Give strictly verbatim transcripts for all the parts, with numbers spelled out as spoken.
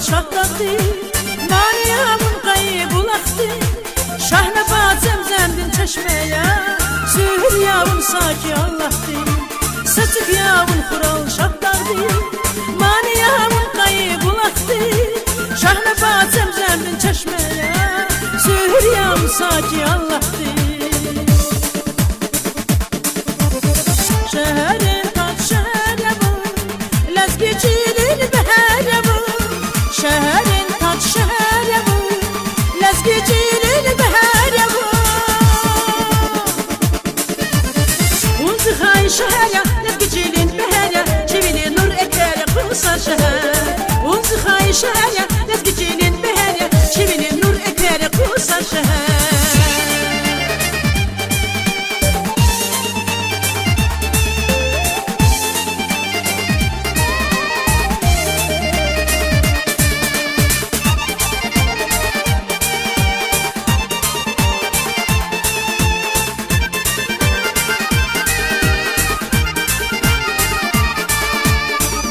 Шагьдагъдин мани я вун, къайи булахдин, Шагьнабат, Земземдин чешме я, суьгьуьр я вун саки Аллагьдин. Сецик я вун хурал Шагьдагъдин, мани я вун, къайи булахдин, Шагьнабат, Земземдин чешме я, суьгьуьр я вун саки Аллагьдин. Шегьеррин тад шегьер я вун, лезги чилин бегьер я вун. Шегьеррин тад шегьер я вун, лезги чилин бегьер я вун. Вун зи хайи шегьер я, лезги чилин бегьер я, чи вилин нур эквер я, Къусар шегьер. Вун зи хайи шегьер я, лезги чилин бегьер я, чи вилин нур эквер я, Къусар шегьер.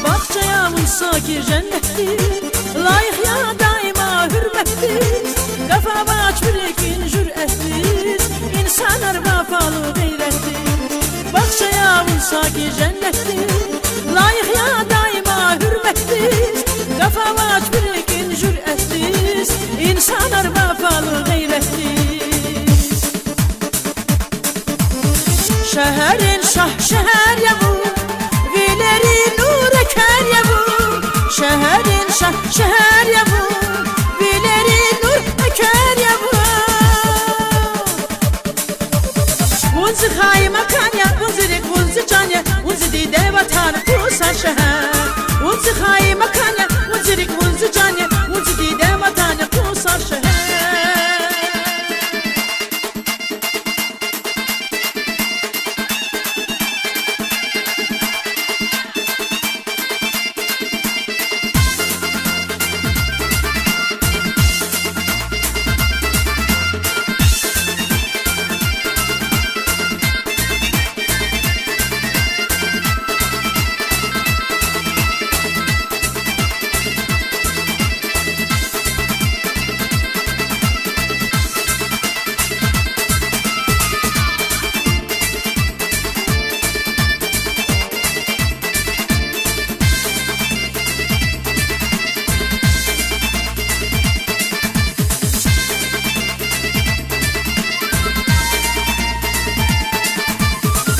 Бахча я вун саки женнетдиз, лайих я даима гьуьрметдиз, гаф авач виликин жуьретдиз, инсанар вафалу гъейретдиз. Бахча я вун саки женнетдиз, лайих я даима гьуьрметдиз, гаф авач виликин жуьретдиз, инсанар вафалу гъейретдиз. Шегьеррин шагь шегьер я вун, вилерин нур эквер я вун. Шегьеррин шагь шегьер я вун, вилерин нур эквер я вун. Вун зи хайи макан я, вун зи рикӀ, вун зи чан я, вун зи диде ватан, Къусар шегьер. Вун зи хайи макан я, вун зи рикӀ, вун зи чан я, вун зи диде ватан я, Къусар шегьер.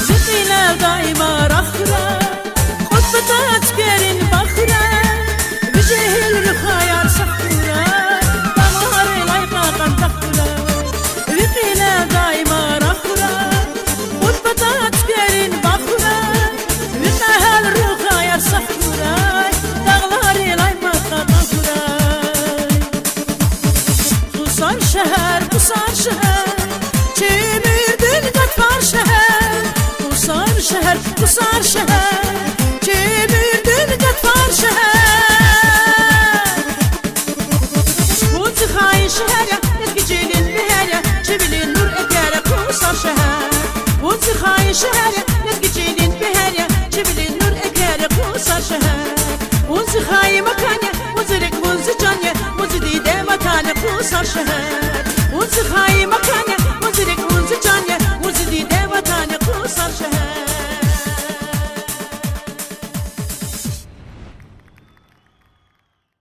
Зи кьилел даима рахурай, кьуд пата цуькверин бахурай, ви жегьил рухваяр сагъ хьурай, дагъларилай кьакьан тахурай. Ви кьилел даима рахурай, кьуд пата цуькверин бахурай, ви кьегьал рухваяр сагъ хьурай, дагъларилай мад кьакьан хьурай. Къусар шегьер, Къусар шегьер, чи уьмуьрдин гатфар шегьер. Къусар шегьер, Къусар шегьер, чи уьмуьрдин гатфар шегьер. Вун зи хайи шегьер я, лезги чилин бегьер я, чи вилин нур эквер я, Къусар шегьер. Вун зи хайи шегьер я, лезги чилин бегьер я, чи вилин нур эквер я, Къусар шегьер. Вун зи хайи макан я, вун зи рикӀ, вун зи чан я, вун зи диде ватан я, Къусар шегьер.